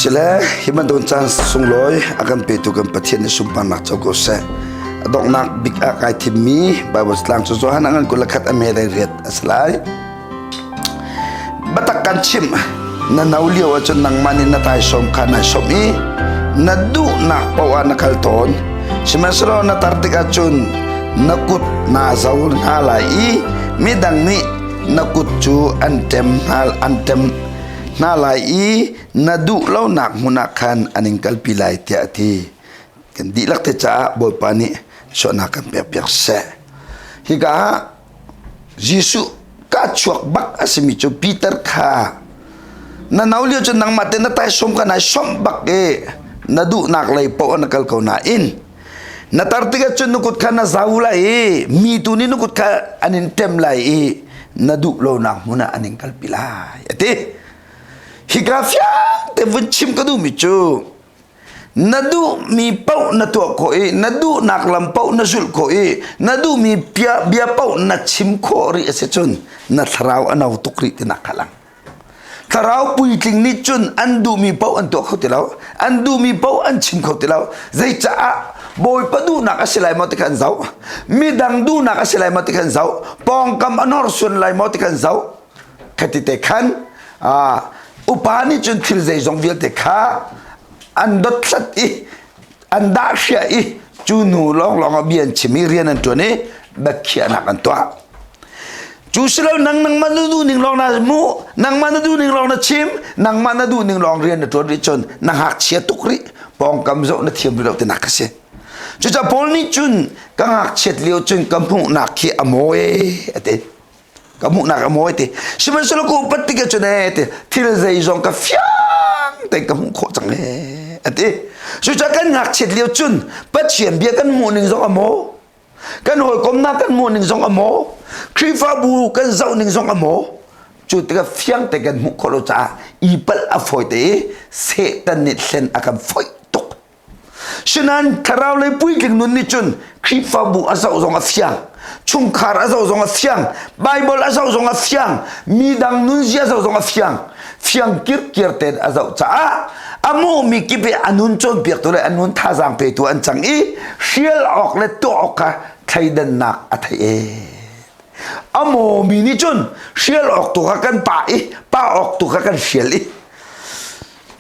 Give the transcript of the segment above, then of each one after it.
Sile hi bantuk caan sunglawi a kan petu kan Pathian nih sunparnak co ko seh. A donghnak bik ah kai thimmi Bible tlang cu Johan a ngan 21 a me riat a si lai. Biatak kan chimh, na no lio ahcun nangmah nih na taisawm kha nai sawmh i na duhnak paoh ah na kal tawn. Sihmanhsehlaw na tar tikah cun na kut naa zo hna lai i midang nih na kut cu an ṭem hna an ṭem hna lai i na duh lonak hmun ah khan an in kalpi lai tiah a ti. Kan dihlak te caah Bawipa nih suahnak kan pekpiak seh. Hika ah Jesuh ka chuak bak a simi cu Peter kha na no lio cu nangmah te na taisawm kha nai sawmh bak i na duhnak lei paoh na kal ko nain na tar tikah cun na kut kha na zau lai i mi tu nih na kut kha an in ṭem lai i na duh lonak hmun ah an in kalpi lai a ti. Hika fiang te vun chim ka duhmi cu Na duhmi paoh na tuah khawh i na duhnak lam paoh na zulh khawh i na duhmi bia, bia paoh na chim khawh rih a si cun na thlarau a no tuk rih tinak kha lang. Thlarau puitling nih cun an duhmi paoh an tuah kho ti lo, an duhmi paoh an chim kho ti lo. Zeicaah Bawipa duhnak a si lai maw ti kha an zoh. Midang duhnak a si lai maw ti kha an zoh. Pawngkam a hnorsuan lai maw ti kha an zoh. Khati te khan upa nih cun thil zeizong vialte kha an dothlat i an dah hria i cu hnu lawnglawng ah bia an chim i rian an ṭuan i biakhiahnak an tuah. Cu silo nang nangmah na duh ning lawng na mu nangmah na duh ning lawng na chim nangmah na duh ning lawng rian na ṭuan rih cun na ngakchia tuk rih pawngkam zoh na thiam rih lo tinak a si. Cucaah Paul nih cun ka ngakchiat lio cun ka hmuhnak khi a mawi a ti. Ka hmuhnak a mawi ti sihmanhsehlaw ka upat tik ahcun ee ti thil zeizong ka fiang tein ka hmuh khawh cang ee a ti. Cucaah kan ngakchiat lio cun Pathian bia kan hmuh ning zong a maw kan hawikomnak kan hmuh ning zong a maw Khrihfabu kan zoh ning zong a maw cu tikah fiang te kan hmuh khawh lo caah i palh a fawi te i Satan nih hlen a kan foih tuk. Sinain thlarau lei puitling nun nih cun Khrihfabu a zoh zong a fiang, chungkhar a zoh zong a fiang, Bible a zoh zong a fiang, midang nunzia zoh zong a fiang, fiang kirkir tein a zoh caah a hmuhmi kip hi a nun cawnpiaktu le a nun thazaang petu an cang i hrial awk le tuah awk kha thleidannak a theih ee. A mawmi nih cun hrial awk tu kha kan pah i pah awk tu kha kan hrial i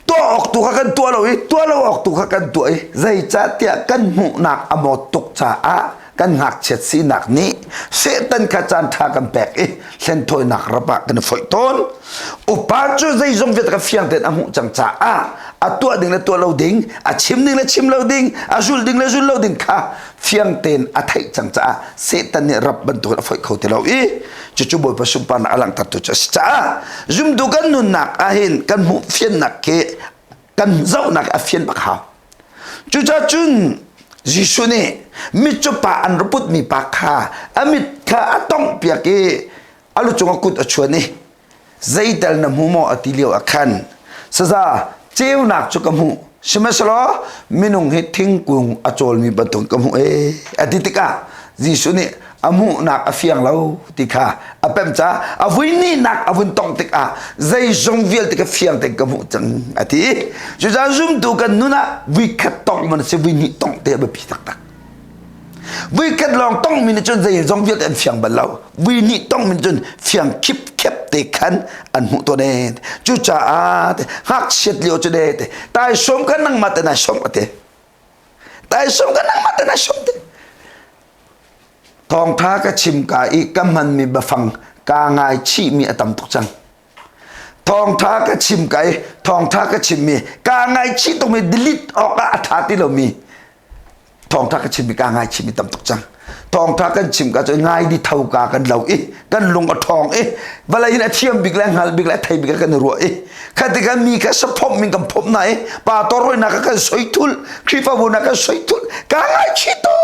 tuah awk tu kha kan tuah lo i tuah lo awk tu kha kan tuah i zeicahtiah kan hmuhnak a mawt tuk caah kan ngakchiat sinak nih Satan kha caan ṭha kan pek i hlenthawinak rap ah kan i foih tawn. Upa cu zeizong vialte kha fiang tein a hmuh cang caah a tuah ding le tuah lo ding, a chim ding le chim lo ding, a zulh ding le zulh lo ding kha fiang tein a theih cang caah Satan nih rap bantukin a foih kho ti lo i cucu Bawipa sunparnak a langhtertu cu a si caah zumtu kan nunnak ahhin kan hmuh fiannak khi kan zohnak a fian bak hau. Cucaah cun Jesuh nih mitcaw pa an ra putmi pa kha a mit kha a tonghpiak i a lu cungah kut a chuan i zeital na hmu maw a ti lio ah khan saza ceunak cu ka hmuh sihmanhsehlaw minung hi thingkung a cawlmi bantuk ka hmuh ee a ti tikah Jesuh nih a hmuhnak a fiang lo ti kha a pemh caah a vui nihnak a vun tongh tikah zeizong vialte ka fiang tein ka hmuh cang a ti. Cucaah zumtu kan nun ah vuikhat tongh man si vui hnih tongh te a biapi taktak. Vuikhat lawng tongmi nih cun zeizong vialte an fiang bal lo. Vui nih tongmi nih cun fiang khipkhep te khan an hmuh tawn ee. Cucaah ngakchiat lio cu de te taisawm kha nangmah te nai sawm ka ti. Taisawm kha nangmah te nai sawm te. Thawngtha ka chim ka i ka hmanmi biafang kaa ngaichihmi a tam tuk cang. Thawngtha ka chim ka i thawngtha ka chimmi kaa ngaichih tukmi delete awk ah a ṭha ti lomi thawngtha ka chim i kaa ngaichih mi tam tuk cang thawngtha kan chim ka cu ngai di tho ka kan lo i kan lung a ṭhawng i vawlei in a thiam bik le hngal bik le a thei bik kan i ruah i khati kan mi kha saphomh min kan phomh na i pastor hoi na ka kan soi thul Khrihfabu na kan soi thul ka ngaichih tu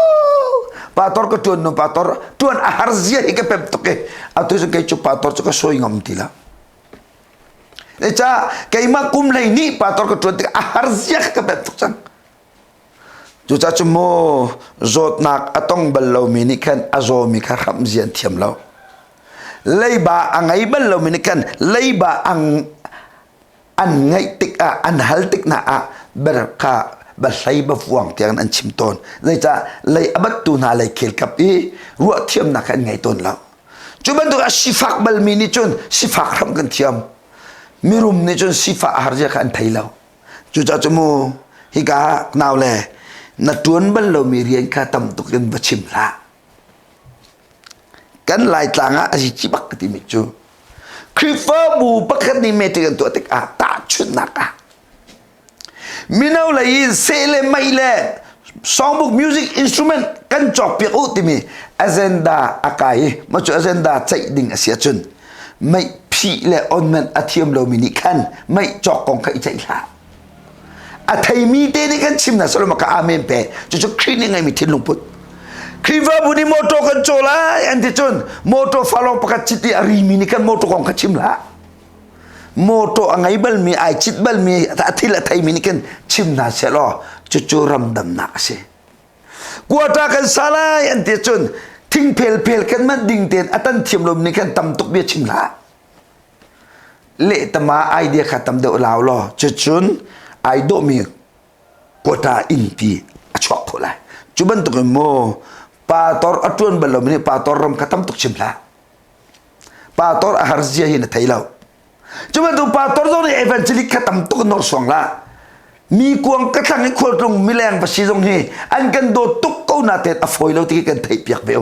pastor ka ṭuan nu pastor ṭuan a har zia hi ka pem tuk i atu cu kei cu pastor cu ka soi ngam ti lo Ca keimah kum hlei nih pastor ka ṭuan tik a har zia ka pem tuk cang Cucaah cu maw zawtnak a tong bal lomi nih khan a zawmi kha hramh zia an thiam lo. Leiba a ngei bal lomi nih khan leiba an ngeih tikah. tikah an hal tik hna ah ber kha bahlei bafuang tiang an chim tawn. Zeicah lei a battu hna lei khel kap i ruah thiamnak an ngei tawn lo. Cu bantuk a sifak balmi nih cun sifak hram kan thiam. Mirum nih cun sifah a har zia kha an thei lo. Cucaah cu mu hika nau le na ṭuan bal lomi rian kha tam tuk in va chim hlah. Kan Laitlang ah a zici bak ka timi cu Khrihfabu pakhat nih meeting an tuah tikah tahchunhnak ah mino lei in seh le mei le songbook music instrument kan cawkpiak u timi agenda a kai i mah cu agenda ceih ding a si ahcun mei phih le onment a thiam lomi nih khan mei cawk kong kha i ceih hlah. A theimi te nih kan chim hna selaw ka amen pe. Cucu Khrih nih ngeimi thinlung put. Khrihfabu nih motor kan caw lai an ti cun motor falong pakhat cit i a rimi nih kan motor kong kha chim hlah. Motor a ngei balmi ai cit balmi a thil a theimi nih kan chim hna sehlaw cucu ramdamnak a si. Quata kan sa lai an ti cun thingphel phel kan man ding tein a tan thiam lomi nih khan tam tuk bia chim hlah. Lehtama idea kha tam deuh lau law cucun ai dawhmi quota innpi a chuak khawh lai. Cu bantuk in mu pator a ṭuan bal lomi nih pator ram kha tam tuk chim hlah. Pator a har zia hi na thei lo. Cu bantuk pator zong nih evangelic kha tam tuk in nawrsuang hlah. Mi kuang ka thlang i khualtlung mileng va si zong hi an kan dawt tuk ko na ten a fawi lo ti kan theih piak ve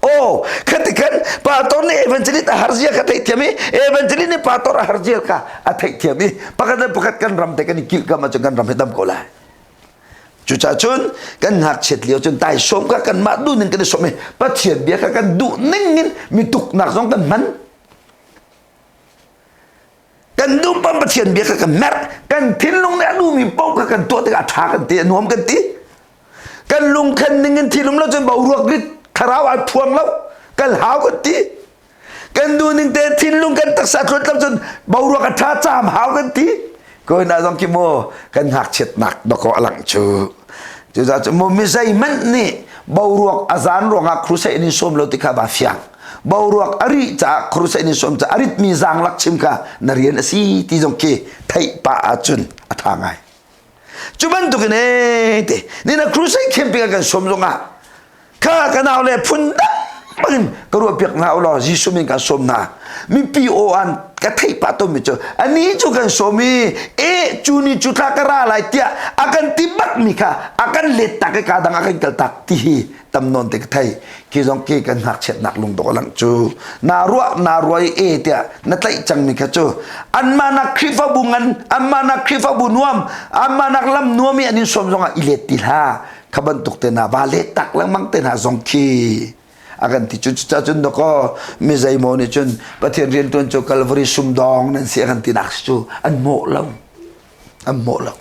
Oh, khati khan pastor nih evangelist a har zia kha theih thiam i evangelist nih pastor a har zia kha a theih thiam i pakhat le pakhat kan ram te kan i kilh kam ahcun kan ram hi dam ko lai. Cucaah cun kan ngakchiat lio cun taisawm kha kanmah duh ning kan i sawm i Pathian bia kha kan duh ning in mi tuknak zong kan hman. Kan duh pam Pathian bia kha kan merh. Kan thinlung nih a duhmi paoh kha kan tuah tikah a ṭha kan ti, a nuam kan ti. Kan lungkhan ning in thilum lo cun boruak rit thlarau ai phuang lo. Kan hau kan ti. Kan duh ning te thinlung kan taksa tluat lo cun boruak a ṭha caam hau kan ti. Ko na zong khi mu kan ngakchiatnak dakaw a langh cu. Cucaah cu mu mi zeihmanh nih boruak a zan ruangah crusade in sawm lo ti kha ba fiang. Boruak a rih caah crusade in sawm caah a ritmi zaanglak chim kha na rian a si ti zong khi theih pah ahcun a ṭha ngai. Cu bantukin ee te ni na crusade camping ah kan sawm zongah kha ka nau le phun dang bangin ka ruah piak hna ulaw Jesuh min kan sawm hna mipi aw an ka theih pah tawnmi cu ani cu kan sawm i e cu ni cu thla ka ra lai tiah a kan ti bak mi kha a kan let tak i ka dang a kan kal tak ti hi tam nawn te ka thei khi zong khi kan ngakchiatnak lungdawh lang cu na ruah na ruai e tiah na tlaih cangmi kha cu anmah nak Khrihfabu ngan anmah nak Khrihfabu nuam anmah nak lam nuam i an in sawm zongah i let ti hlah kha bantuk te na va let tak lengmang te hna zong khi a kan ti cun cuca cun dakaw mi zeimaw nih cun Pathian riantuan cu Calvary sumdawng nan si a kan ti nak cu an mawh lo an mawh lo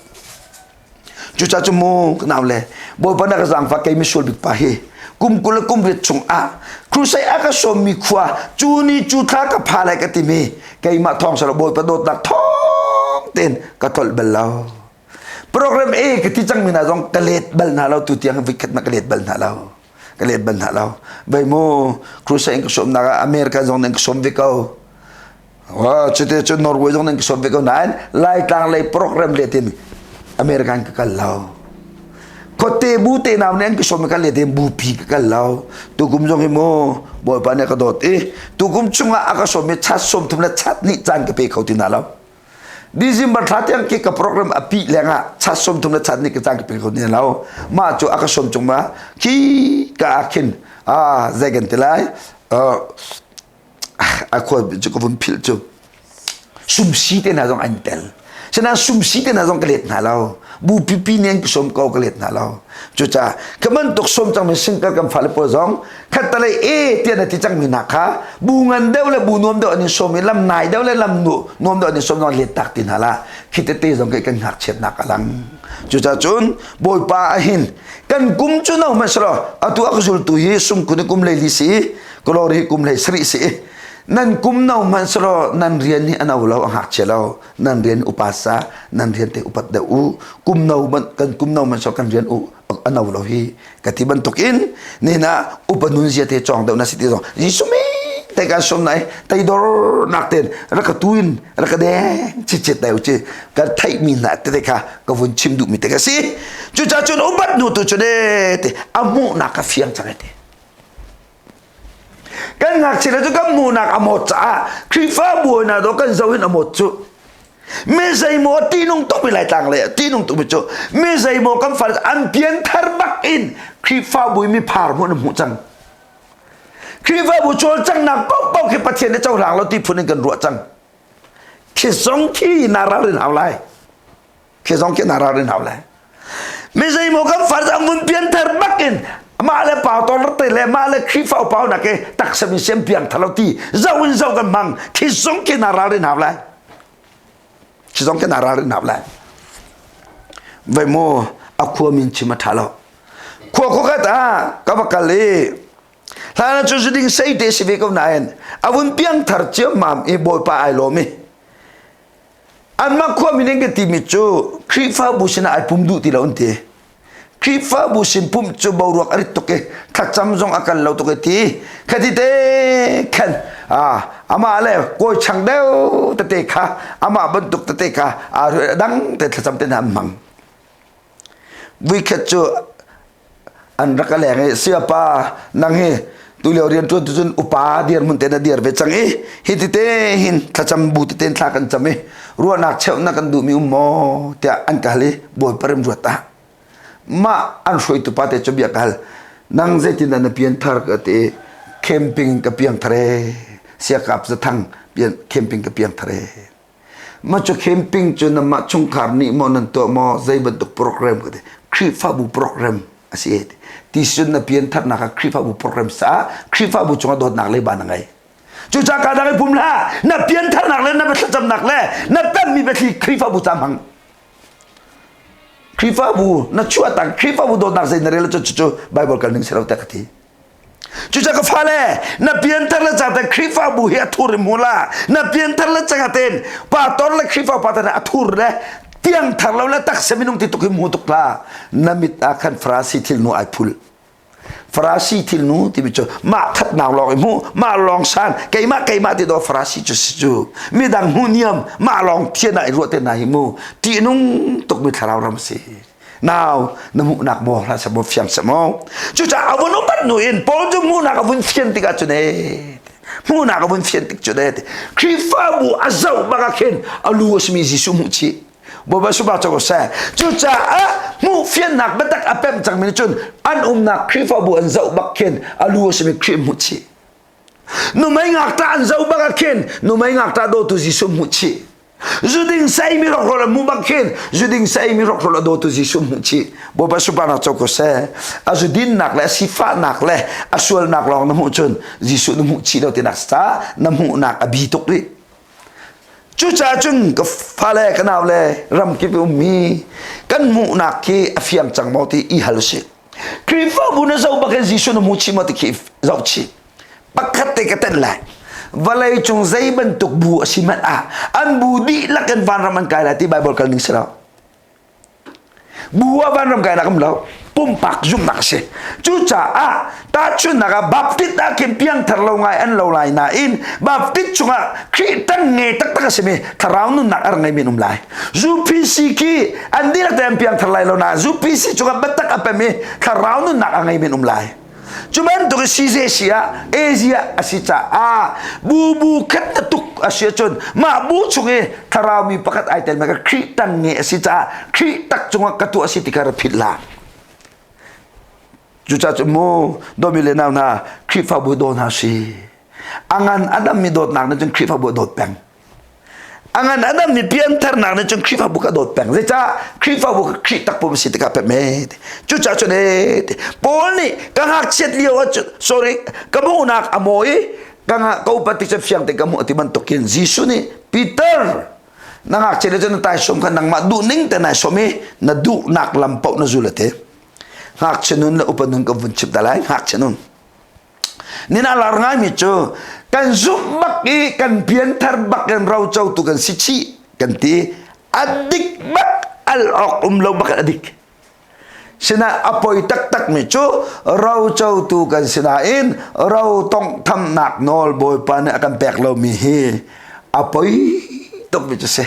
Cucaah cu mu ka nau le Bawipa na ka zaangfah kei misual bik pa hi kum 20 le kum riat chung ah crusade a ka sawmmi khua cu ni cu thla ka pha lai ka timi keimah thawng salo Bawipa dawtnak thawng tein ka tlolh bal lo. Program A ka ti cangmi hna zong ka let bal hna lo tu tiang vikhat na ka let bal hna lo. Ka let bal hna lo. Vai mu crusade in ka sawmnak ah America zong nih ka sawm ve ko. Wa cute cu Norway zong nan ka sawm ve ko nain Laitlang lei program let in American ka kal lo. Khuate bu te nau nih an ka sawm ka let in bupi ka kal lo. Tukum zong hi mu Bawipa nih a ka dawt i tukum chungah a ka sawm i chat 30 le chat nih caan ka pe kho ti hna lo. December thla tiang khi ka program a pi lengah chat 30 le chat nih ka caan ka pe kho ti hna lo. Mah cu a ka sawm chung ma khi ka ah khin ah zei kan ti lai a khua cu ka vun philh cu sumsi te hna zong an tel sinain sumsi te hna zong ka let hna lo bu pipi nih an ka sawm ko ka let hna lo cucaah ka bantuk sawm cangmi singkar kan fale pawl zong khattalei e tiah na ti cangmi hna kha bu ngan deuh le bu nuam deuh an in sawm i lam nai deuh le lam nuam deuh an in sawm zong let tak ti hna la khi tete zong kai kan ngakchiatnak a lang cucaah cun bawipa ahin kan kum cu no hmanh atu a ka zultu hi sungkun kum leili si Glory kum hlei sarih si nan kum no hmanh selaw nan rian hi a no lo a ngakchia lo nan rian upa sa nan rian te upat deuh u kum no kan kum no hmanh selaw kan rian u a no lo hi ka ti bantuk in nina upa nun zia te cawng deuh na si ti zong Jesuh min. te kan som nai teidor nak ten rak ka tuin rak ka deng chichet dai uchi kan theih mi hna tete kha ka vun chim duh mi te ka si cucaah cun upat nu tu cu ne te a hmuhnak ka fiang cang te kan ngakchia cu kan hmuhnak a mawt caah Khrihfabu hna do kan zoh in a mawt cu mi zeimaw tihnung tukmi laitlang le tihnung tukmi cu mi zeimaw kan fale an pianthar bak in Khrihfabu mi phar hmuh na hmuh cang Khrihfabu cawlcanghnak paohpaoh khi Pathian nih cohlang lo ti phun in kan ruah cang. Khi zong khi na ralrin hau lai. Khi zong khi na ralrin hau lai. Mi zeimaw kan far an vun pianthar bak in mah le pau ton te le mah le Khrihfa pau nak ke taksa mi siam piang thalo ti zo in zo kan hmang khi zong khi na ralrin hau lai. Khi zong khi na ralrin hau lai. Vai maw a khua min chim a tha lo. Khua khuakhat ah ka va kal i hlan cu zuding sei te si ve ko nain a vun piangthar ciammam i Bawipa ai lawm i anmah khuami nih kan timi cu Khrihfabu sinah ai pum duh ti lo an ti. Khrihfabu sin pumh cu boruak a rit tuk i thlacam zong a kal lo tuk i ti khati te khan amah le kawi chang deuh tete kha amah bantuk tete kha aa dang te thlacam te hna an hmang. Vuikhat cu an rak ka leng i siapa nang hi tulio rian ṭuan tu cun upa dirhmun te na dir ve cang i hi tite hin thlacam bu tete thla kan cam i ruahnak cheuhnak kan duhmi um maw tiah an ka hal i bawipa rem ruat ah mah an hruaitu pa te cu bia ka hal nang zeitin dah na pian thar ka ti camping ka piang thar e siakap zathang pian camping ka piang thar e Mah cu camping cu nanmah chungkhar nih maw nan tuah maw zei bantuk program ka ti Khrihfabu program a si ti sun na piantharnak ah Khrihfabu program sa Khrihfabu cungah dawtnak le ba na ngei cucaah ka dang i pum hlah na piantharnak le na thlacamnak le na pemmi biathli Khrihfabu ca hmang Khrihfabu na chuahtak Khrihfabu dawtnak zei na rel cu cu Bible kal ning si lo te ka ti Cucaah ka fale, na pianthar le cangte Khrihfabu hi a thur i hmu la. Na pianthar le cangaten pastor le Khrihfa pa a thur le piangthar lo le taksa minung ti tuk hi hmu tuk la. Na mit ah khan Farasi thilnu ai phul. Farasi thilnu timi cu mah thatnak lawng i hmu, mah lawng san, keimah keimah ti do Farasi cu si cu. Midang hmu niam, mah lawng thian ah i ruah te hna hi mu. Ṭihnung tukmi thlarau ram si. Nau na hmuhnak maw hlah seh maw fiang seh maw cucaah a vun upat hnu in Paul cu hmuhnak a vun fian tikah cun ee hmuhnak a vun fian tik cun ee Khrihfabu a zoh bak ah khin a lu a simi Jesuh hmuh chih Bawipa supa co seh cucaah hmuh fiannak biatak a pemh cangmi nih cun an umnak Khrihfabu an zoh bak khin a lu a simi Khrih hmuh chih Numei ngakṭah an zoh bak ah khin numei ngakṭah dawtu Jesuh hmuh chih. Zuding saimi rokrol a hmuh bak khin zuding saimi rokrol a dawtu Jesuh hmuh chih. Bawipa suparnak co ko seh. A zudinnak le a sifahnak le a sualnak lawng na hmuh cun Jesuh na hmuh chih lo tinak ca na hmuhnak a bi tuk rih. Cucaah cun ka fale ka nau le ramkip i ummi kan hmuhnak khi a fiang cang maw ti i hal usih. Khrihfabu na zoh bak in Jesuh na hmu chih maw ti khi zoh chih. Pakhat te ka tenh lai. Vawlei cung zei bantuk bu a si hmanh ah an bu dihlak in vanram an kai lai ti Bible kal ning si lo. Bu ah vanram kai nak um lo. Pumpak zumhnak a si. Cucaah tahchunhnak ah Baptist ah khin piangthar lo ngai an lo lai nain Baptist chungah Khrih tang nge taktak a simi thlarau nunnak a rak ngeimi an um lai. UPC khi an dihlak te an piangthar lai lo na UPC cungah biatak a pem i thlarau nunnak a ngeimi an um lai. Cu bantuk i CJC ah Asia a si caah bu bu khat na tuk a si ahcun mah bu chung i thlarau mi pakhat ai tel ka Khrih tang nge a si caah Khrih tak cungah ka tuah a si ti kha ra philh la. Cucaah cu mu dawmi le nau hna Khrihfabu daw hna si. A ngan a dammi dawtnak nih cun Khrihfabu a dawt peng. A ngan a dammi piantharnak nih cun Khrihfabu ka dawt peng. Zeicah Khrihfabu ka Khrih takpum si tikah pem e. Cucaah cun e Paul nih ka ngakchiat lio ah cun sorry ka hmuhnak a maw i ka nga ka upat tik cun fiang te ka hmuh ti bantukin Jesuh nih Peter na ngakchia le cun na taisawm kha nangmah duh ning te nai sawm i na duhnak lam paoh na zul a ti. Ngakchia nun le upa nun ka vun chimh ta lai ngakchia nun. Nina lar ngaimi cu kan zumh bak i kan pianthar bak in rocotu kan si chih kan ti. A dik bak al awk um lo bak a dik. Sinah a poi taktakmi cu rocotu kan si nain ro tonghthamnak nawl Bawipa nih a kan pek lomi hi a poi tukmi cu si.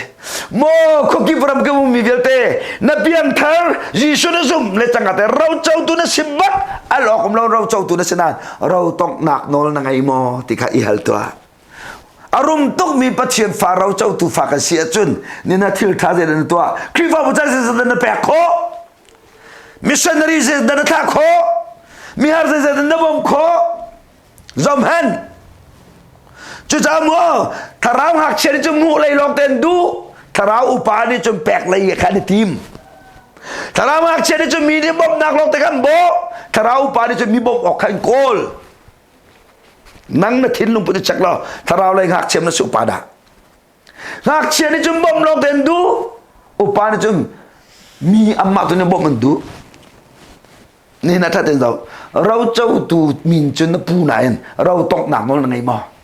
Maw khuakip ram ka ummi vialte na piangthar Jesuh na zumh le cangka te rocotu na si bak al awk um lo rocotu na si nain ro tonghnak nawl na ngei maw ti kha i hal tuah. A rum tukmi Pathian fa rocotu fa kan si ahcun nina thil ṭha zeidah na tuah Khrihfabu caan zeidah na pek khawh missionary zeidah na thlah khawh mihar zeidah na bawmh khawh zomhen cucaah mu thlarau ngakchia nih cun hmuh lei lawng te an duh thlarau upa nih cun pek lei kha an i tim thlarau ngakchia nih cun mi nih bawmhnak lawng te khan bawh thlarau upa nih cun mi bawmh awk kha an kawl nang na thinlung put i check law thlarau lei ngakchia na si upa dah ngakchia nih cun bawmh lawng te an duh upa nih cun mi anmah tu nih bawmh an duh nihin ah ṭhat in zoh rocotu min cun na pu nain ro tonghnak nawl na ngei maw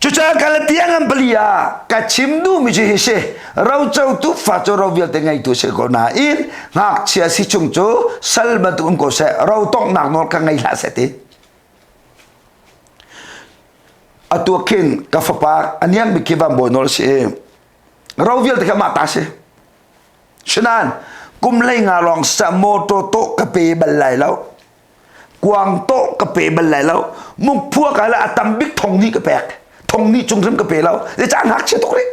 Cucaah Galatia ngan pali ah ka chim duhmi cu hi si rocotu fa cu ro vialte ngeitu si ko nain ngakchia si chung cu sal bantuk um ko seh ro tonghnak nawl ka ngei hlah seh ti. Atu khin ka fapa a niang bik khi van bawi nawl si i ro vialte kha mah ta si. Sinain kum lei nga lawng sa motor tawh ka pe bal lai lo. Kuang tawh ka pe bal lai lo. Mukphua ka la a tam bik thong ni ka pek. Thong ni cung hrim ka pe lo. Zeicah ngakchia tuk rih.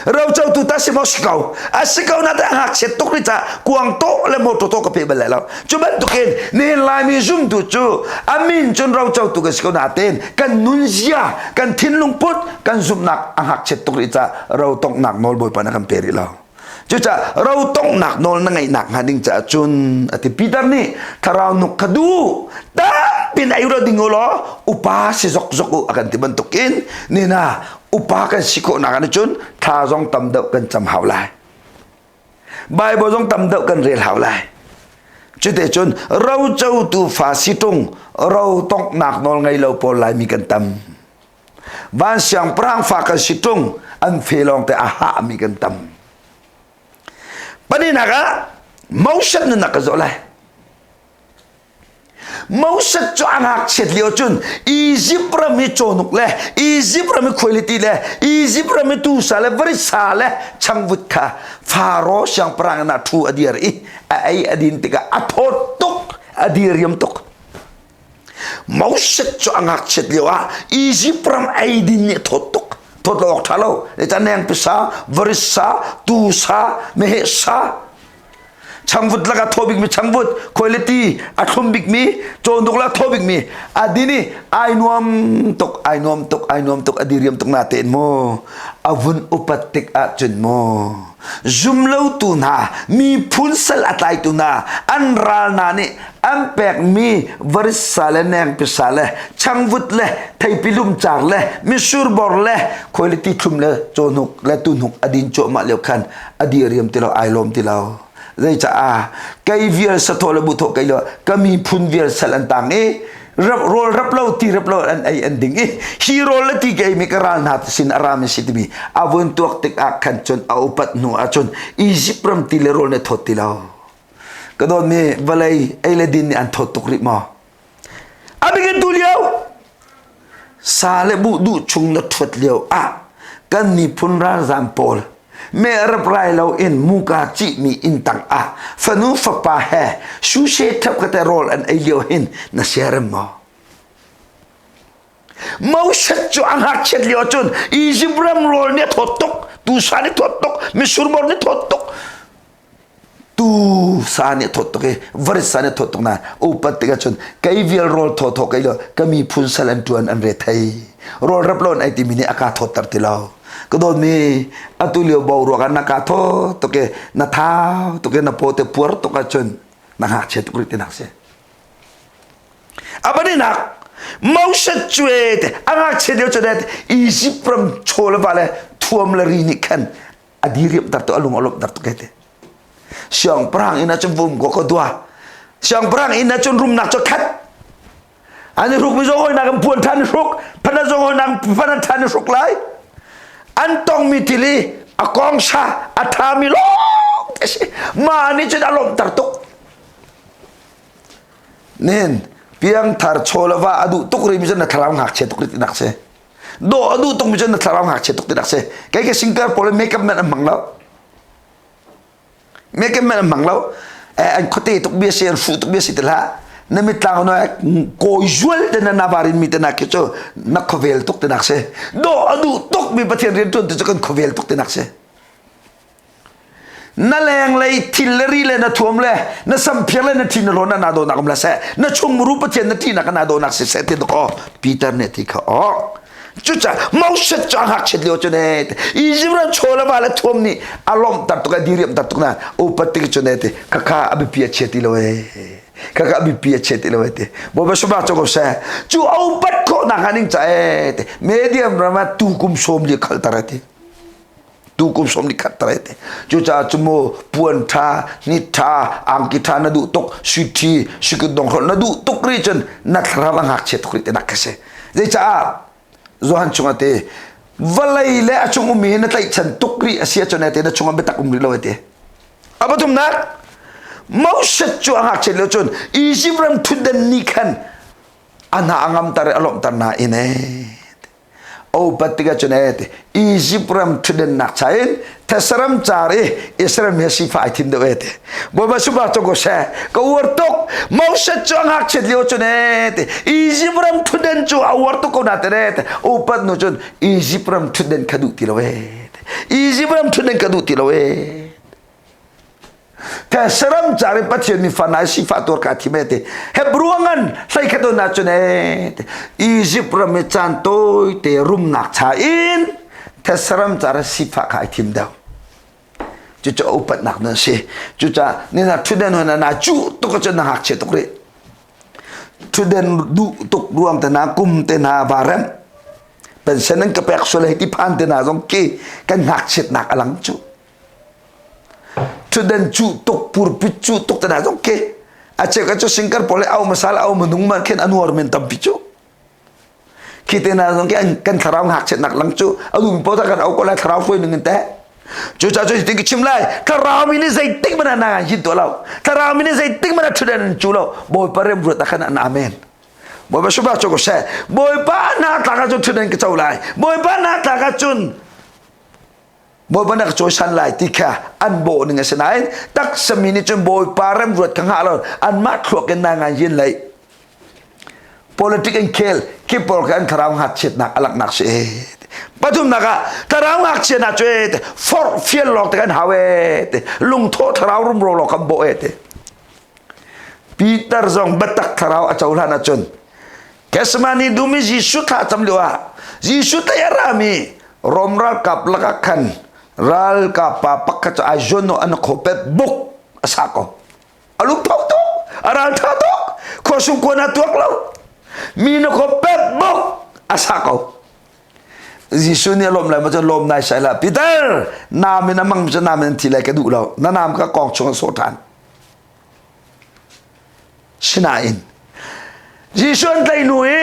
Roco tu ta si maw si ko. A si ko na ta ngakchia tuk rih ca kuang tawh le motor tawh ka pe bal lai lo. Cu bantukin nihin Laimi zumtu cu a min cun roco tu kan si ko natein kan nunzia, kan thinlung put, kan zumhnak a ngakchiat tuk rih ca ro tonghnak nawl Bawipa na kan pe rih lo. Cucaah ro tonghnak nawl na ngeihnak hnga ding caah cun a ti Peter nih thlarau nuk kha duh tampin ei ro ding u law upa si zokzok u a kan ti bantukin nina upa kan si khawhnak ah cun thla zong tam deuh kan cam hau lai. Bible zong tam deuh kan rel hau lai. Cute cun rocotu fa si tung ro tonghnak nawl ngei lo pawl Laimi kan tam. Van siangpahrang fa kan si ṭung an fe lawng te a hahmi kan tam. Pahnihnak ah Moses nunnak ka zoh lai. Moses cu a ngakchiat lio cun Egypt ram i cawhnuk le Egypt ram i khuailiti le Egypt ram i tusa le varisa le changvut kha Faro siangpahrang in ah ṭhu a dir i a ei a din tikah a thawt tuk a diriam tuk. Moses cu a ngakchiat lio ah Egypt ram eidin nih a thawt tuk. Thawt lo awk ṭha lo. Zeicah nengpi sa, varis sa, tuu sa, meheh sa, changvut lakah thaw bikmi changvut, khuailiti a thlum bikmi, cawhnuk la thaw bikmi, a din i ai nuam tuk, ai nuam tuk, ai nuam tuk, a diriam tuk natein mu a vun upat tik ahcun mu zumlotu hna miphun sal a tlaitu hna an ral hna nih an pekmi varisa le nengpisa le changvut le theipi lumcar le mitsur bor le khuailiti thlum le cawhnuk le tuhnuk a din cuahmah lio khan a diriam ti lo ai lawm ti lo zeicaah kei vial sathaw le buthawh kei lo ka miphun vial sal an tang i rap rawl rap lo ti rap lo an ei an ding i hi rawl le ti ka ei mi ka ral hna sin a rami si timi a vun tuak tik ah khan cun a upat hnu ah cun Egypt ram ti le rawl ne thawt ti lo ka dawtmi vawlei ei le din nih an thawt tuk rih maw a bikin tu lio sa le buh duh chung na ṭhuat lio ah kan miphun ralzam pawl me rap rai lo in muka cihmi inn tang ah fanu fapa he shushe thap ka te rawl an ei lio hin na siarem maw Moses cu a ngakchiat lio cun Egypt ram rawl nih a thawt tuk tusa nih thawt tuk misurbor nih thawt tuk tu sa nih thawt tuk i varit sa nih thawt tuk na upat tikah cun kei vial rawl thaw thaw kei lo ka miphun sal an tuan an re thei rawl rap lo an ei timi nih a ka thawtter ti lo ka dawtmi atu lio boruak ah na ka thaw tuk i na thau tuk i na paw te puar tuk ahcun na ngakchia tuk rih tinak si a paninak Moses cue te a ngakchia lio cu Egypt ram chaw le va le thuam le ri nih khan a diriamter tu a lung a lawmhter tuk te siangpahrang inn ah cun vum ko ka dua siangpahrang inn ah cun rumnak cu khat an i hruk mi zong hawinak an puan ṭhan i hruk phana zong hawinak phana ṭhan i hruk lai an tongmi thil i a kong sa a ṭhami lawng. te si. Ma nih cun a lawmhter tuk. Nin piangthar chaw le va a duh tuk rimi cun na thlarau ngakchia tuk rih tinak si. Dawh a duh tuk mi cun na thlarau ngakchia tuk tinak si. Kei ka singkar pawl makeup man an hmang lo. Makeup man an hmang lo. An khuate tuk bia si, an hruh tuk bia si ti hlah. Na mitlang no kawi zual te na navarin mi te nak khi cu na khuavel tuk tinak si. Dawh a duh tuk mi Pathian rian ṭuan tu cu kan khuavel tuk tinak si. Na lenglei thil le ri le na thuam le na samphiar le na thi na hlawn na dawnak um la seh na chung muru Pathian na ṭihnak na dawnak si seh ti aw Peter nih ti kha aw cucaah Moses cu a ngakchiat lio cu ne Egypt ram chaw le va le thuam nih a lawmhter tuk a diriamhter tuk na upat tik cu ne ti khakha a biapi a chia ti lo ee khakha a biapi a chia ti lo ee ti Bawipa sumah cu ko seh cu a upat khawhnak hnga ning ca ee ti Medium ram ah tu kum sawm li khalter ti tu kum som ni khat tare te cucaah cu mu puan tha ni tha angki tha na duh tuk sui thi sui dong na duh tuk ri cun na thlarau a ngakchia tuk ri te nak ka si zeicaah Johan chungah te vawlei le a chung ummi hi na tlaihchan tuk rih a si ahcun te na chungah biatak um rih lo te a pathumnak Moses cu a ngakchiat lio cun Egypt ram thutden ni khan a hna a ngamter i a lawmhter na in ee Opat tikah cun ee ti Egypt ram ṭhutdennak cha in Thessaram car i Israel mi sifa ai thim deuh ee ti Bawipa supa cu ko seh ka uar tuk Moses cu a ngakchiat lio cun ee ti Egypt ram ṭhutden cu a uar tuk ko na te ee ti upat nu cun Egypt ram ṭhutden kha duh ti lo ee ti Egypt ram ṭhutden kha duh ti lo ee Saram car in Pathian mi fa nai sifah tuar ka thim e ti Hebrew ngan hlei khat na cun e Egypt ram i caan tawi te rumnak cha in Thessaram car sifah kha ai thim deuh cucu upatnak nan si cucaah ni na thuden hona na cu tuk cun na ngakchia tuk rih thuden duh tuk ruang te na kum te na va rem pension an ka pek sual hei ti phan te na zong ki kan ngakchiatnak alang cu Thutdan cuh tuk purpit cuh tuk te hna zong khi a cheu cu singkar pawl le au masal au manung man khin anuar men tampi cu khi te hna zong khi kan thlarau ngakchiatnak lang cu a dum po kan au ko lai thlarau hruai ning in teh cu ca cu tin ki chim lai thlarau mi nih zeitik mana na hin to lo thlarau mi nih zeitik mana thutdan an cu lo bawipa rem ruat khan an amen bawipa subah cu ko seh bawipa na tlak ahcun thutdan ka co lai bawipa na tlak ahcun Bawipa na ka cawisan lai ti kha an bawh ning a si nain taksa mi nih cun Bawipa remruat kha hngah lo anmah thluak in na ngai yin lei politic in khel khi pawl kha an thlarau ngakchiatnak a langhnak si pathumnak ah thlarau ngakchiatnak cu e forh fial lawng te kan hau e lungthawh thlarau rumro lawng kan bawh e te Peter zong biatak thlarau a cohlan ahcun Gethsemane dum i Jesuh thla cam lio ah Jesuh tei a rami Rom ralkap lakah khan ralkap pa pakhat cu ai zuan an khopet buk a sa ko. A lungtho tuk, a raltha tuk, khuasung kuan a tuak lo. Mi na khopet buk a sa ko. Jesuh nih a lawm lai ma cu lawm nai sai la Peter naam in a mang cu naam in thi lai ka duh lo na naam ka kong chung a sawh ṭhan Sinain Jesuh an tlaih hnu i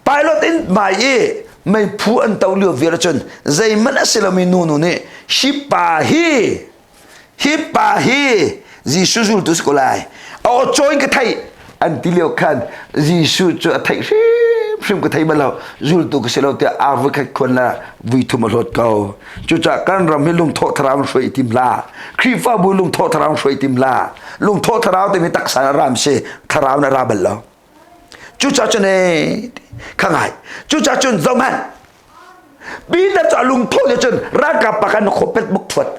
pilot in hmai i meiphu an to lio vial cun zeihmanh a si lomi nu nu nih hi pa hi hi pa hi Jesuh zultu si ko lai a aw cawi ka theih an ti lio khan Jesuh cu a theih hrimhrim ka thei bal lo zultu ka si lo tiah ar voi khat khuan la vui thum a hlawt ko Cucaah kan ram hi lungthawh thlarau hruai i tim hlah. Khrihfabu lungthawh thlarau hruai i tim hlah. Lungthawh thlarau timi taksa na ram si, thlarau na ra bal lo. Cucaah cun ee, kha ngai. Cucaah cun zohhmanh. Peter cu a lungthawh le cun ralkap pa kan khopet buk thuat.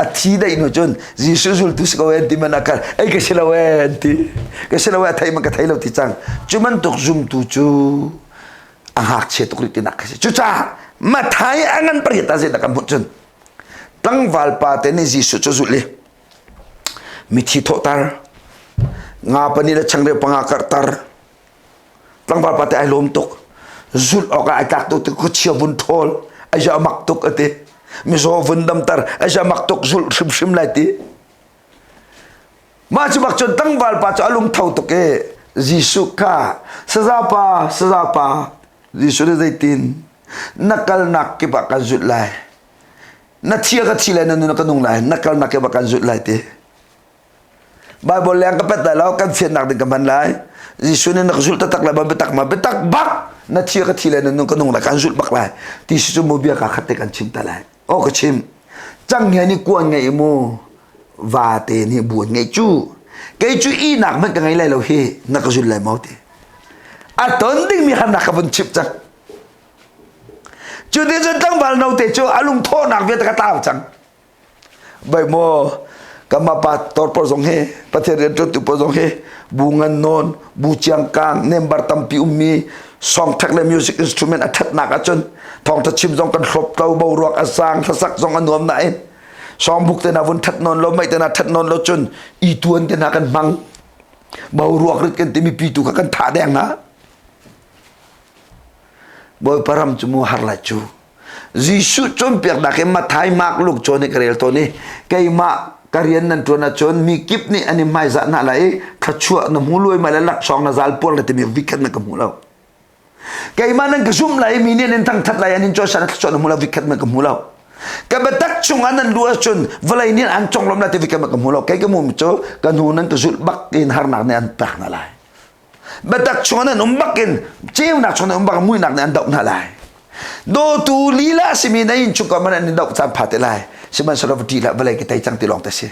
A thi daih hnu cun Jesuh zultu si ko en ti man akal ei ka si lo en ti ka si lo e thei man ka thei lo ti cang cu bantuk zumtu cu a ngakchia tuk rih tinak khi si cucaah Mathai a ngan pariat ah zeidah kan hmuh cun tlangval pa te nih Jesuh cu zulh i mithi thawhter nga pahnih le changreu panga karhter tlangval pa te ai lawm tuk zulh awk ah ai tlak tuk khuachia vun ṭhawl ai mak tuk a ti mizaw vun damter ai mak tuk zulh hrimhrim lai ti Mah cu bak cun tlangval pa cu a lungtho tuk i Jesuh kha sazapa sazapa Jesuh nih zeitin na kalnak kip ah kan zulh lai. Na thia ka thi lai na nun ka nung lai na kal nak ke ba kan zulh lai ti. Bible leng ka pet lai lo kan fiannak ding ka hman lai. Jesuh nih na ka zulh taktak lai ba biatak ma biatak bak na thia ka thi lai na nun ka nung lai kan zulh bak lai. Ti si cu mu bia ka khat te kan chim ta lai. Aw ka chim. Cang nih kuan ngei mu vate nih buan ngei cu. Kei cu ihnak hmanh ka ngei lai lo hi na ka zul lai maw ti. A ton dingmi harnak ka vun chimh cang. Cu ti cun tlangval note cu a lungthawhnak vialte ka tlau cang. Bai maw kanmah pa torpor zong hi Pathian rianṭuantu pawl zong hi bu ngan nawn bu ciangkang member tampi ummi songthek le music instrument a ṭhatnak ahcun thawngṭha chim zong kan hlawp to boruak a sang hlasak zong a nuam nain songbuk te na vun ṭhat nawn lo mei te na ṭhat nawn lo cun i tuan te hna kan hmang boruak rit kan timi pi tu kha kan thah deng hna Bawipa ram cu mu har lai cu Jesuh cawnpiaknak in Matthai, Mark, Luke, John nih ka rel tawn i keimah ka rian nan ṭuan ahcun mi kip nih an i hmaizah hna lai i thluachuah na hmu luaimai le laksawng na zal puar le timi vikhat na ka hmu lo. Keimah nan ka zumh lai i mi nih an in thangṭhat lai an in cawisan thluachuah na hmu lo vikhat na ka hmu lo. Ka biatak chungah nan luh ahcun vawlei nih an conglawmh lai ti vikhat na ka hmu lo. Kei ka hmu cu ka hnu nan ka zulh bak in harnak nih an pek hna lai. Biatak chungah nan um bakin ceunak chungah nan um bak muihnak nih an doh hna lai. Dawtu lila simi na inn chung man an in doh caan pha te lai. Sihmanhsehlaw va ṭih hlah vawlei ka tei cang ti lawng te si.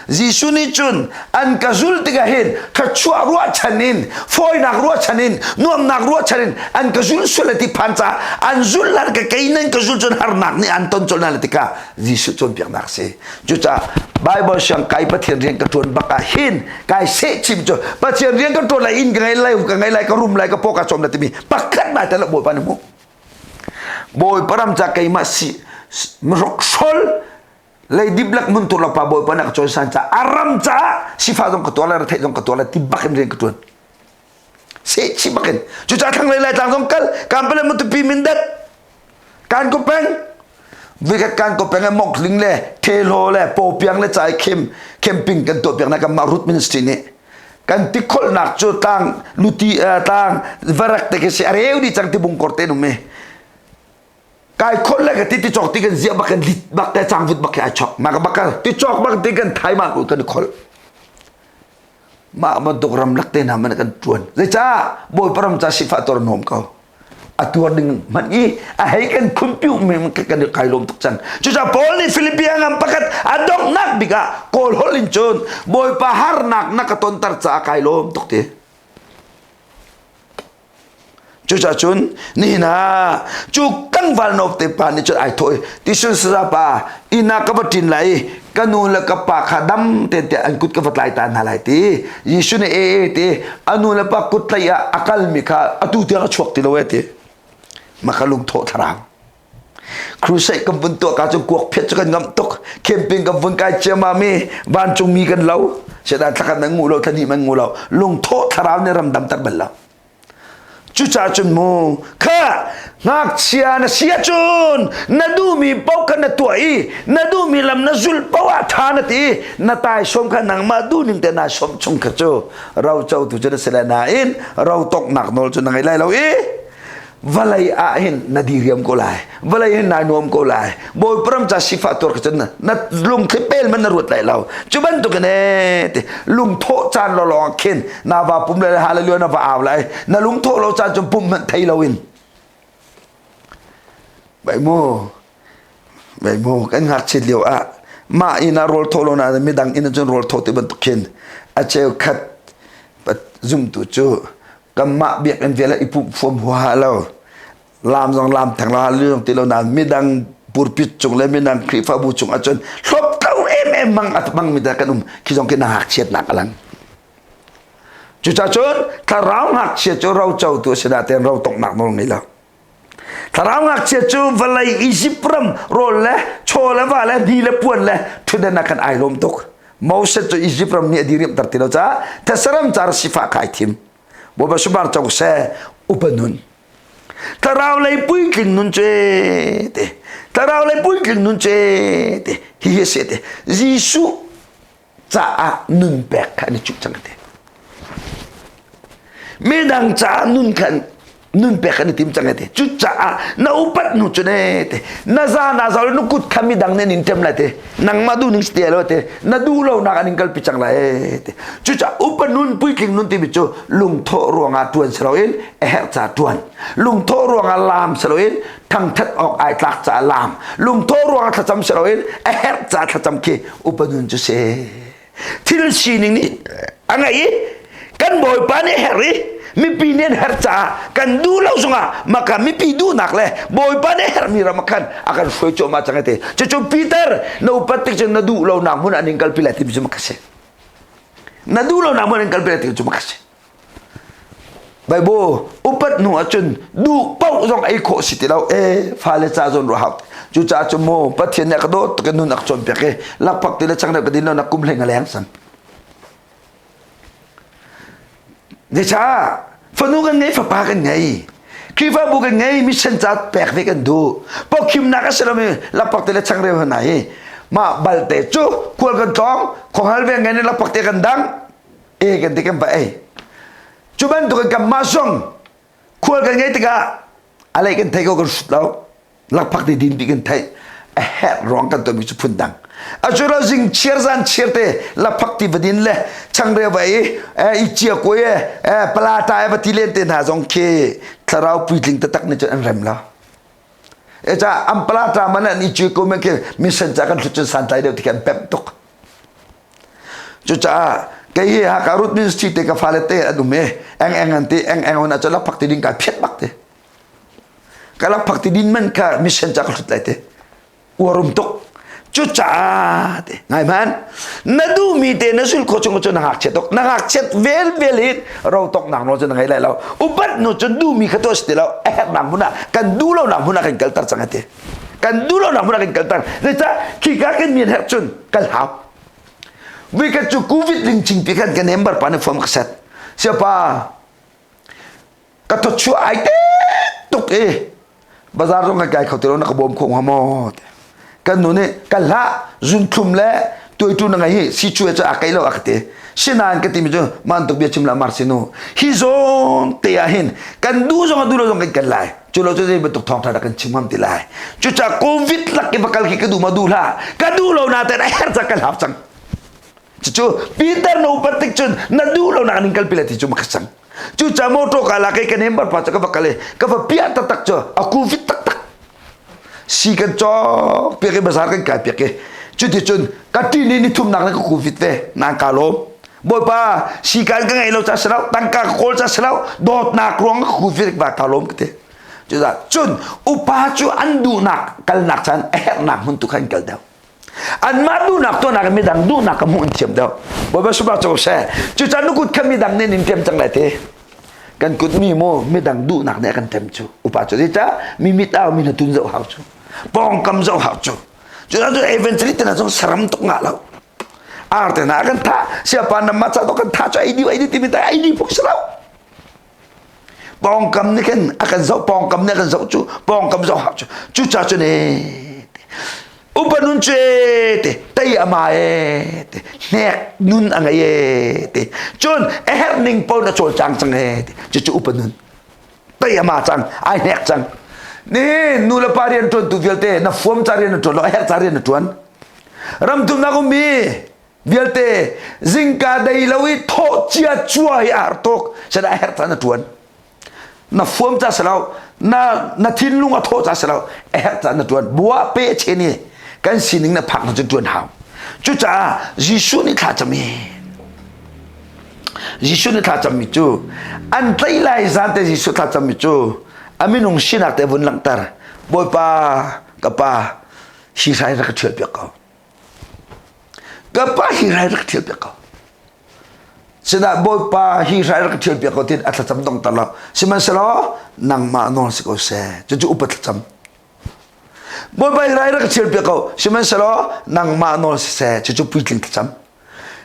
Jesuh nih cun an ka zul tikah hin thluachuah ruahchan in fawinak ruahchan in nuamnak ruahchan in an ka zul sual ti phan ca an zul lan ka kei nan ka zul cun harnak nih an ton colh hna tikah Jesuh cawnpiaknak si. Cucaah Bible siang kai Pathian rian ka ṭuan bak ah hin kai seh chim cu Pathian rian ka ṭuan lai inn ka ngei lai ka ngei lai ka rum lai ka paw ka cawm lai timi pakhat mai te lo Bawipa nih hmuh. Bawipa ram ca keimah si roksol leidip lak mun tur pa Bawipa nak cawn san ca aram ca sifa zong ka tuar lai retheih zong ka tuar lai ti bak in rian ka ṭuan. Seh chim bak in cucaah thlanglei Laitlang zong kal Kampala Matupi Mindat Kan ko peng vikhat kan ko peng mokling le thelo le popiang le chai khem camping kan tuah piak na kan mah root ministry nih kan tikholnak cu tlang luti tlang varak te khi si areu di cang ti bungkor te num me kai khol le ka ti ti chok ti kan zia bak kan lit bak te chang vut bak ai chok ma ka bak ti chok bak ti kan thai ma kan khol mah bantuk ramlak te hna man kan tuan zeicah bawipa ram ca sifah tuar nuam ko a tuar ding hmanh i a hei kan khunpiu mi kan kai lawm tuk cang cucaah Paul nih Philippi ngam pakhat a donghnak bik ah kawl holh in cun bawipa harnak na ka tonter caah kai lawm tuk ti Cucaah cun nihin ah cu tlangval note pa nih cun ai thawh i tisun saza pa inn ah ka va ṭin lai i ka nu le ka pa kha dam tein tiah an kut ka va tlai ta hna lai ti Jesuh nih ee ee ti a nu le pa kut tlaih ah a kalmi kha atu tiang a chuak ti lo ee ti mah kha lungthawh thlarau crusade kan vun tuah ka cu kuak phiat cu kan ngamh tuk camping kan vun kai ciamam i vancungmi kan lo sedan thlakhat nan ngu lo thlahnih man ngu lo lungthawh thlarau nih ram damter bal lo Cucaah cun mu kha ngakchia na si ahcun na duhmi paoh kha na tuah i na duhmi lam na zulh paoh ah ṭha na ti na taisawm kha nangmah duhning te naa sawm chung kha cu rocotu cu na si lai nain ro toknak nawl cu na ngei lai lo i vawlei ah hin na diriam ko lai vawlei hin nai nuam ko lai bawipa ram ca sifah tuar kha cun na lungthli pel man na ruat lai lo cu bantuk in ee ti lungthawh caan lawlawng khin na va pum le hallelujah na va au lai na lungthawh lo caan cun pum hmanh thei lo in bai mu bai mu kan ngakchiat lio ah mah inn ah rawl thawh lo na midang inn ah cun rawl thawh ti bantuk khin a cheu khat zumtu cu kanmah biakinn vial i pumh fuam huaha lo lam zong lam theng lo hallelujah ti lo nain midang pulpit cung le midang Khrihfabu cung ahcun hlawptlo em em mang a mang mi dah kan um khi zong khi na ngakchiatnak a lang cucaah cun thlarau ngakchia cu roco tu a si natein ro tongnak nawl ngei lo thlarau ngakchia cu vawlei Izipt ram rawl le chaw le va le ni le puan le ṭhutdan ah khan ai lawm tuk Moses cu Izipt ram nih a diriamter ti lo caah Thesaram car sifah kha ai thim Bawipa subar co seh upa nun Thlarau lei puitling nun cu te Thlarau lei puitling nun cu te hihi a si te Jesuh caah nun pek kha an i cuh cang te midang caah nun khan. Nun pek kan i tim cang te. Cucaah na upat hnu cu ne te. Na za na za nu kut kha midang nih an in ṭem lai te. Nangmah duh ning si te lo te. Na duh lo nak an in kalpi cang lai te. Cucaah upa nun puitling nun timi cu lungthawh ruangah ṭuan si loin a herh ca ṭuan. Lungthawh ruangah laam si loin thangthat awk ai tlak caah laam. Lungthawh ruangah thlacam si loin a herh ca thlacam khi upa nun cu si. Thil sining nih a ngeih i kan bawipa nih herh i mipi nih an herh caah kan duh lo zongah maka mipi duhnak le bawipa nih herhmi ram ah khan a kan hruai cuahmah cang ti. Cucu Peter na upat tik cun na duh lonak hmun ah an in kalpi lai timi cu maka si. Na duh lonak hmun an kalpi lai timi cu maka si. Bible upat hnu ahcun duh paoh zong ei khawh si ti lo e fale ca zawn ruah hau cucaah cu mu Pathian nih a ka dawt tuk in nun a ka cawnpiak i lakphak ti le changreu ka din lo nak kum hleng a leng sang Zeicah fanu kan ngei fapa kan ngei Khrihfabu kan ngei mission ca pek ve kan duh pawkhimnak a si lomi lakphak ti le changreu hna hi mah balte cu khual kan tlawng khuanghal ve ngai nih lakphak te kan dang e kan ti kan va ei cu bantuk in kanmah zong khual kan ngei tikah a lei kan thei ko kan hrut lo lakphak ti din ti kan theih a herh ruang kan tuahmi cu phun dang a cu lo zing chiar zan chiar te lakphak ti va din le changreu va i i cia kuai e palata e va ti len te hna zong khi thlarau puitling taktak nih cun an rem lo e ca an palata man an i cia ko men khi mission ca kan thlut cun santlai deuh ti kan pemh tuk Cucaah kei hi Hakha Root Ministry te ka fale te an um i eng eng an ti eng eng on ahcun lakphak ti ding kai phiat bak te. Ka lakphak ti din man kha mission ca ka hlut lai te. Uarum tuk. Cucaah te ngai hman na duhmi te na zul khawh chung cu na ngakchiat tuk na ngakchiat vel vel hin ro tok nak nawl cu na ngei lai lo upat nu cun duhmi kha tuah si ti lo a herhnak hmun ah kan duh lo nak hmun ah kan kalter cang ati kan duh lo nak hmun ah kan kalter zeicah khika kan mian herh cun kal hau Vikhat cu covid ling chingpi khan ka member pa nih form ka set. Siapa ka thawchuah ai te tuk i bazar zong kan kai kho ti lo na ka bawm kho hnga maw kan nu nih ka hlah zunthlum le tuaitu na ngei hi si cu cu a kai lo a ka ti sinain ka timi cu man tuk bia chim la mar sinu hi zawn te ah hin kan duh zong a duh lo zong kan kan lai cu lo cu zei bantuk thawngṭha dah kan chim ngam ti lai cucaah covid lak i va kal khi ka duh ma duh hlah ka duh lo na ten a herh cang ka hlap cang cucu Peter na upat tik cun na duh lo nak ning kalpi lai ti cu ma ka cang cucaah motor ka lak i ka nembar pa cu ka va kal i ka va piah taktak cu a covid taktak si kan cawk piak i bazar kan kai piak i cuticun ka ṭin i nithumnak na ka covid ve nang ka lawm Bawipa sikan ka ngei lo ca si lo tangka ka kawl ca si lo dawtnak ruang ka covid va ka lawm ka ti cucaah cun upa cu an duhnak kalnak caan a herhnak hmun tu khan kal deuh anmah duhnak tuahnak in midang duhnak ka hmuh in thiam deuh Bawipa subah cu seh cucaah na kut kha midang nih nin ṭem cang lai ti kan kut mi mu midang duhnak nih a kan ṭem cu upa cu zeicah mi mit au mi na tun zoh hau cu pawngkam zoh hau cu cucaah cu evangelist te hna zong saram tuk ngah lo ar te hna kan thah siapa na ma ca to kan thah cu ei di ei di timi ta ei di puk si lo pawngkam nih khin a kan zoh pawngkam nih a kan zoh cu pawngkam zoh hau cu cu ca cu ne upa nun cu e te tei ama e te hnek nun a ngei e te cun a herh ning paoh na cawlcang cang e te cu cu upa nun tei ama cang ai hnek cang ni nu le pa rian ṭuan tu vialte na fuam ca rian na ṭuan lo a herh ca rian na ṭuan ramthumnak ummi vialte zingka dei lo i thawh cia cua hi a har tuk sana a herh ca na ṭuan na fuam ca si lo na na thinlung a thawh ca si lo a herh ca na ṭuan bua pe chen i kan sining na phak na cu ṭuan hau cucaah Jesuh nih thla cam i Jesuh nih thla cammi cu an tlaih lai zan te Jesuh thla cammi cu a minung sinak te vun langhter Bawipa ka pa hi hrai rak ka ṭhial piak ko ka pa hi hrai rak ka ṭhial piak ko sinah Bawipa hi hrai rak ka ṭhial piak ko tin a thlacam dong tar lo sihmanhsehlaw nangmah nawl si ko seh cucu upa thlacam Bawipa hi rai rak ka ṭhial piak ko sihmanhsehlaw nangmah nawl si seh cucu puitling thlacam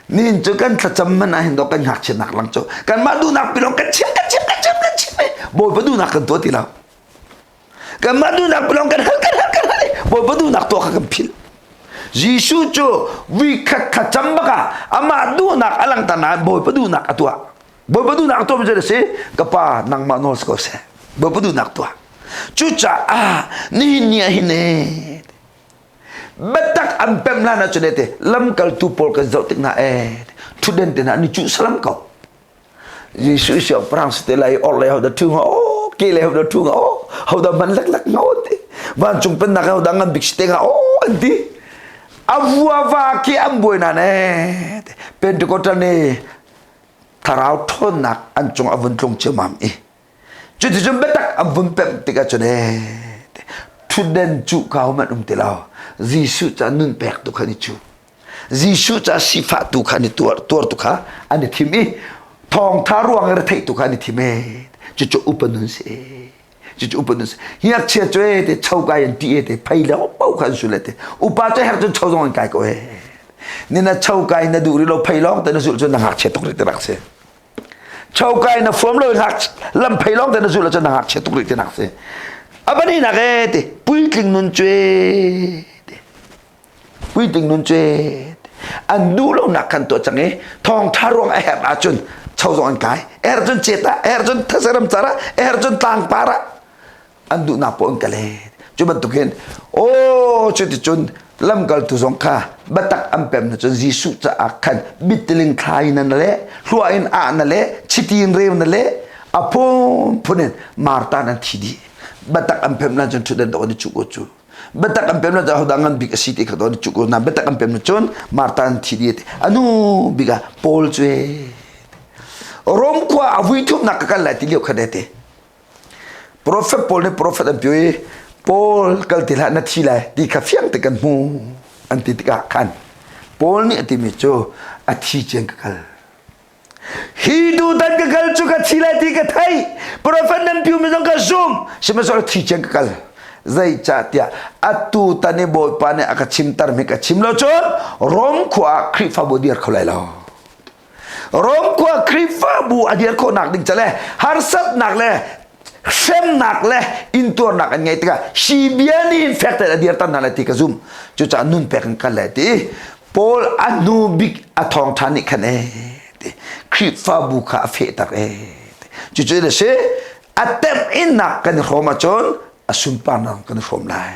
Nihin cu kan thlacam man ah hin dawh kan ngakchiatnak lang cu kanmah duhnak pilawng kan chim kan chim kan chim kan chim Bawipa duhnak kan tuah ti lo kanmah duhnak pilawng kan hal kan hal kan hal Bawipa duhnak tuah kha kan philh Jesuh cu vikhat thlacam bak ah amah duhnak a langhter nain Bawipa duhnak a tuah Bawipa duhnak a tuah mi cu a si ka pa nangmah nawl si ko seh. Bawipa duhnak tuah. Cucaah nihin ni ah hin ee biatak an pemh hlan ahcun ee te lamkaltu pawl kan zoh tik hna ee ṭhutden te hna an i cuh salam ko. Jesuh siangpahrang si te lai or lei hodah ṭhu hnga aw ke lei hodah ṭhu hnga aw hodah man leklek hnga aw ti vancung pennak hodah ngan bik si te hnga aw an ti a vuava khi an buai na ne Pentecostal nih thlarau ṭhawnnak an cung a vun tlung ciammam i cuticun biatak an vun pemh tikah cun ee ṭhutden cuh ka hmanh um ti lo Jesuh ca nun pek tu kha an i cuh Jesuh ca sifah tu kha an i tuar tuar tu kha an i thim i thawngtha ruang i retheih tu kha an i thim ee cucu upa nun si cucu upa nun si ngakchia cu ee te cho kai an ti ee te phei le pau kha an sul te upa cu her cun cho zong an kai ko ee ni na cho kai na duh ri lo phei lawng te na zulh cun na ngakchia tuk rih ti rak si cho kai na fuam lo ngak lam phei lawng te na zulh cun na ngakchia tuk rih ti nak si abani nak ee ti puitling nun cu ee ti puitling nun cu an duh lonak kan tuah cang i thawngṭha ruang a herh ahcun cho zong an kai a herh cun cet ah a herh cun thasaram car ah a herh cun tlangpar ah an duhnak poh an kal cu bantukin aw cuticun lamkaltu zong kha biatak an pem na cun Jesuh caah khan bittiling thla in na le hlua in ah na le chiti in reu na le a phunphun in martan an thi dih biatak an pem na cun ṭhutdan dawh an i cuh ko cu biatak an pem na hodah ngan bik a si ti kha don cu na biatak an pem na cun Martha an thi di anu bik ah Paul cu Rom khua a vui thumnak ka kal lai ti lio kha te Prophet Paul nih prophet an pio i Paul kal ti hlah na thi lai ti kha fiang te kan hmu an ti tikah khan Paul nih a timi cu a thi cian ka kal Hi tutan ka kal cu ka thi lai ti ka thei. Profet nan piu mi zong ka zum. Sihmanhsehlaw thi ciang ka kal. Zeicahtiah atu tan i Bawipa nih a ka chimter mi ka chim lo cun Rom khua ah Khrihfabu dir kho lai lo. Rom khua Khrihfabu a dir khawhnak ding ca le harsatnak le hremnak le intuarnak an ngeih tikah hi bia nih hin fek tein a dirter hna lai ti ka zum. Cucaah nun pek in kal lai ti. Paul a hnu bik a thawngṭha nih khan ee ti Khrihfabu kha a fehter ee ti. Cucu a si a temhinnak kan i hrawm ahcun a sunparnak kan i hrawm lai.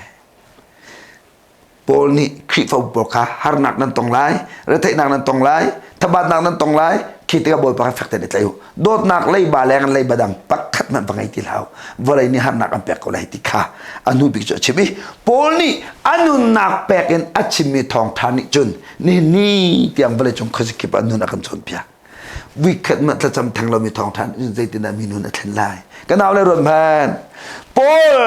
Paul nih Khrihfabu pawl kha harnak nan tong lai, retheihnak nan tong lai, thabatnak nan tong lai, khi tikah Bawipa kha fek tein i tlaih u. Dawtnak leiba leng leiba dang pakhat hmanh va ngei ti hlah u. Vawlei nih harnak an pek ko lai ti kha a hnu bik cu a chim i Paul nih a nunnak pek in a chimmi thawngṭha nih cun nihin ni tiang vawleicung khuazakip ah nun a kan cawnpiak. Vuikhat mah thlacam theng lomi thawngṭha nih zeitindah mi nun a thlen lai? Ka nau le ruat hmanh. Paul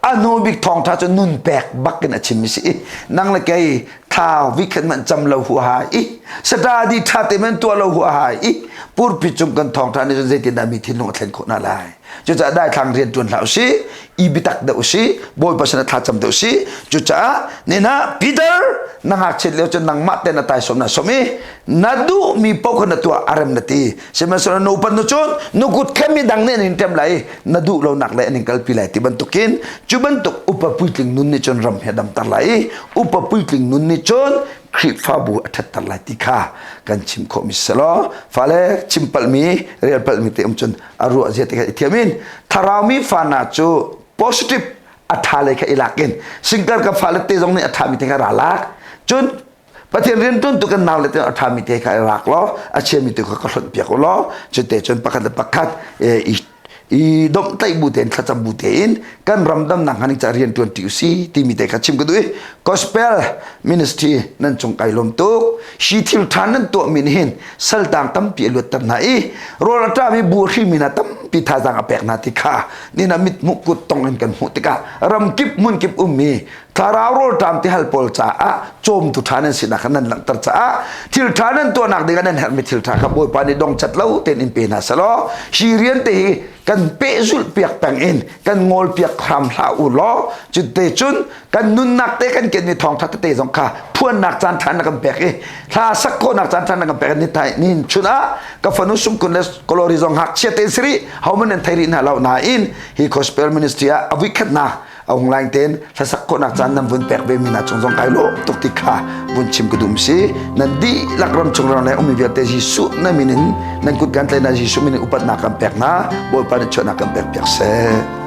a hnu bik thawngṭha cu nun pek bak in a chim si i nang le kei thla vuikhat manh cam lo huaha i sata di ṭha te men tuah lo huaha i purpi cung kan thawngṭha nih cun zeitindah mi thinlung a thlen khawh hna lai? Cucaah daithlang rian ṭuan hlah usih, i biatak deuh usih, Bawipa sinah thlacam deuh usih. Cucaah nina Peter na ngakchiat lio cun nangmah te na taisawm na sawm i na duhmi paoh kha na tuah a rem na ti. Sihmanhsehlaw na upat nu cun nu kut kha midang nih an in ṭem lai i na duh lonak le an in kalpi lai ti bantukin cu bantuk upa puitling nun nih cun ram hi a damter lai i upa puitling nun nih cun Khrihfabu a ṭhatter lai ti kha kan chim khawhmi si law fale chim palhmi rel palhmi te um cun a ruah zia te kha i thiam in thlarau mi fa na cu positive a ṭha lei kha i lak in singkar ka fale te zong nih a ṭhami te kha ra lak cun Pathian rian ṭuan tu kan nau le te a ṭhami te kha i rak law a chiami tu kha ka hlonh piak u law cu te cun pakhat le pakhat i i domhtlaih bu tein thlacam bu tein kan ram damnak hnga ning ca rian ṭuan ṭi usi timi te kha chim ka duh i gospel ministry nan cung kai lawm tuk hi thil ṭha nan tuahmi nih hin saltang tampi a luatter hna i rawl a ṭami bu a hrimi hna tampi thazaang a pek hna ti kha nina mithmuh kut tong in kan hmuh tikah ramkip hmunkip ummi thlarau rawlṭam tihal pawl caah cawmtu ṭha nan sinak kha nan langhter caah thil ṭha nan tuahnak ding ah nan herhmi thil ṭha kha Bawipa nih dongcat lo tein in pe hna selaw hi rian te hi kan pehzulh piak peng in kan ngawl piak hram hlah u law cutte cun kan nunnak te kan kenmi thawngṭha tete zong kha phuannak caan ṭha na kan pek i hla sak khawhnak caan ṭha na kan pek ni thai ni chun ah ka fanu sungkun le kolori zong ngakchia te siri homan nan thei rih hna lo nain hi gospel ministry ah a vuikhatnak a hung laing ten hlasak khawhnak caan nan vun pek ve mi hna cung zong kai lawm tuk ti kha vun chim ka dum si nan dihlak ram chung ram le ummi vialte Jesuh na min in nan kut kan tlaih na Jesuh min in upatnak kan pek hna Bawipa nih chuahnak kan pek piak seh.